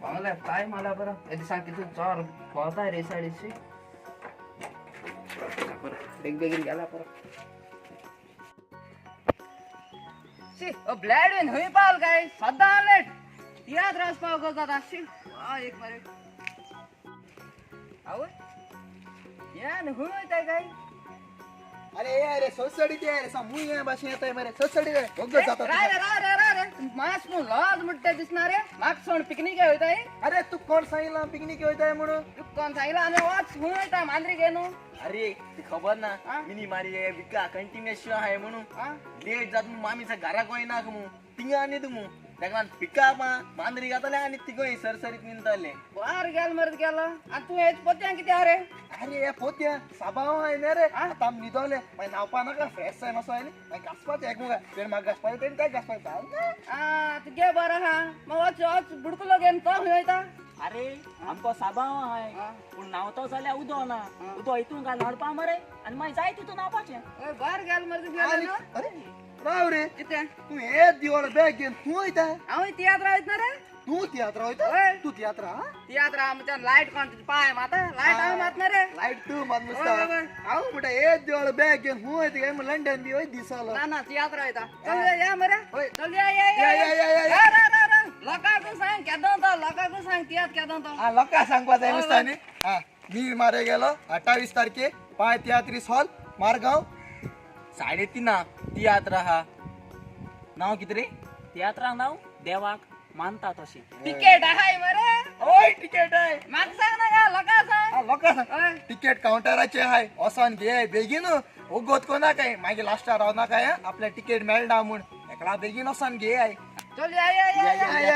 पावले टायम आला बरो हे दिसा कितू चोर भोंवता रे सायडीशी बेग बेगीन गेला परत. शी ब्लॅड बीन खंय पावल काय सद्दां लेट तियात्र वचपाक जाता. शी एक मरे आवय यान खंय वयता काय? अरे अरे सोसाडी ते अरे मुई या भाषेत येताय मरे सोसाडी रे वग्ग जाता. रे रे रे रे मास मु लाज म्हणते दिसणार रे माग सोड पिकनिक वयताय. अरे तू कोण सांगितलं पिकनिक वयताय म्हणून? तू कोण सांगितलं आणि वाच खंय वयता मांद्री घेनु? अरे ती खबर ना मिनी मारी विका कंटिन्युअस आहे म्हणून लेट जात मामीचा घराक वयना मू तिंगा आनी तू ताका पिका मांद्री घातले आनी तिगोय सरसरीत निंदले. बार गेल मरत गेला आणि तू हेच पोत्यां किती अरे? अरे हे पोत्या साबाव आहे ना रे आता आमी न्हिदोले मागीर न्हावपा नाका फ्रेश जाय मातसो आनी मागीर घांसपाचें एक मुगा तेणें म्हाका घांसपाचें तेणें ताका घांसपाचें. तूं घे बरो आहा मग वच वच बुडकुलो घेवन तो खंय वयता? अरे आमकां साबाव आहाय पूण न्हांवतो जाल्यार उदो ना उदो हितून घाल हाडपा मरे आनी मागीर जाय तितून न्हांवपाचें. बार गेल मरत गेला. अरे राव रे कितें तू हे दिवळ बॅग घेवन तूं वयता? हांव तियात्रा वयतना रे. तूं तियात्रा वयता? तूं तियात्रा? तियात्रा आमच्या लायट कोण तुजे पांय माता लायट हांव मातना रे. लायट तूं मात नुसता. हांव म्हणटा हे दिवळ बॅग घेवन तूं वयता काय म्हण लंडन बी वय दिसलो. ना ना तियात्रा वयता. चल या मरे चल या या या या या. लोकांक सांग केदो तो लोकांक सांग तियात्र केदो तो. हा लोकांक सांगपा जाय नुसता न्ही. हा मी मारे गेलो 28 तारखे पांय तियात्रीस हॉल मारगांव 3:30 तियात्र आहा. नाव कितें रे तियात्राक नाव देवाक मानता तशें. तिकेट आहाय मरे? हय तिकेट आहाय. म्हाका सांग नाका लोकांक सांग. लोकांक सांग तिकेट कावंटराचेर आहाय वचोन घे बेगीन वोगोत कोनाकाय मागीर लास्टाक रावनाकाय आपल्या तिकेट मेळना म्हूण एकला बेगीन वचोन घे. चल या या या.